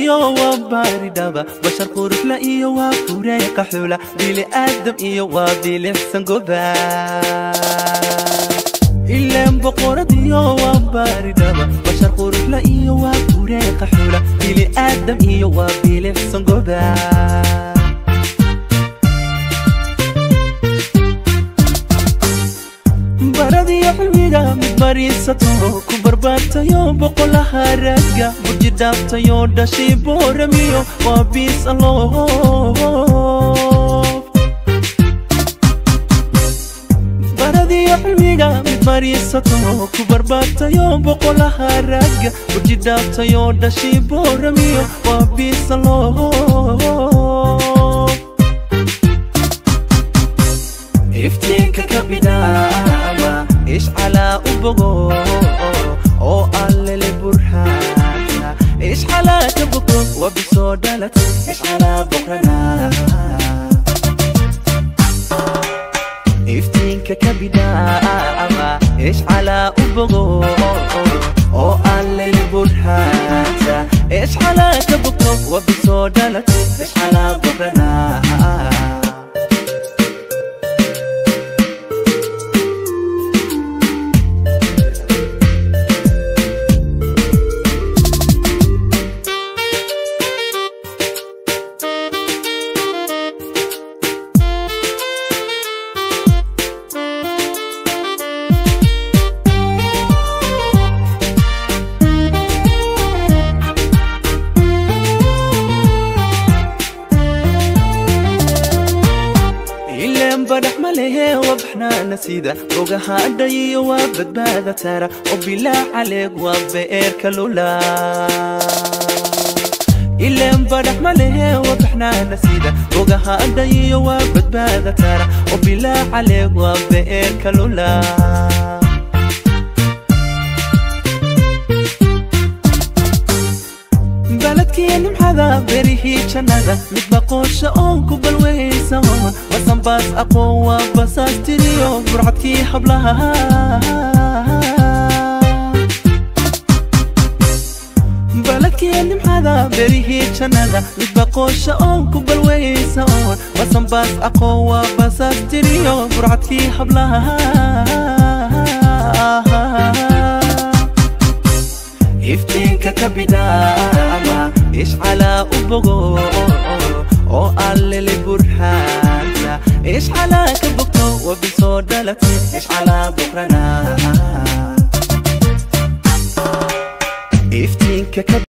Boqoradiyo waa baaridhaba, bashar quruxla iyo waa fureeqa xula, bili aadam iyo waa bilicsan goba. Ileen boqoradiyo waa baaridhaba, bashar quruxla iyo waa fureeqa xula, bili aadam iyo waa bilicsan goba. Baradiyo cilmiga mid bariisato, ku barbaartayo boqolaha ragga, burji dhaaftayo dhashay booramiyo waa biis aloof. Baradiyo cilmiga mid bariisato, ku barbaartayo boqolaha ragga, burji dhaaftayo dhashay booramiyo waa biis aloof. Iftiinka ka bidaama ishcalaa u bogo oo allele burhaana, ishcalaa ka bogo waa bisoo dhalata, ishcalaa boqrana. Iftiinka ka bidaama ishcalaa u bogo oo allele burhaanta, ishcalaa ka bogo waa bisoo dhalata, ishcalaa boqrana. Badhax ma lehe wabaxnaana sida ogaha adhayiyo waa badbaada tara oo bilaa caleeg waa beerka lula. Ileen badhax ma lehe wabaxnaana sida ogaha adhayiyo waa badbaada tara oo bilaa caleeg waa beerka lula. Baladkii nimxada berihii jannada mid baqoosha oon ku balweysa oon basanbaas aqoon waa basaas tiriyo burcadkii hablaha. Baladkii nimxada berihii jannada mid baqoosha oon ku balweysa oon basanbaas aqoon waa basaas tiriyo burcadkii hablaha. Iftiinka ka bidaama ishcalaa u bogo oo allele burhaanta, ishcalaa ka bogto waa bisoo dhalata, ishcalaa boqrana. Iftiinka ka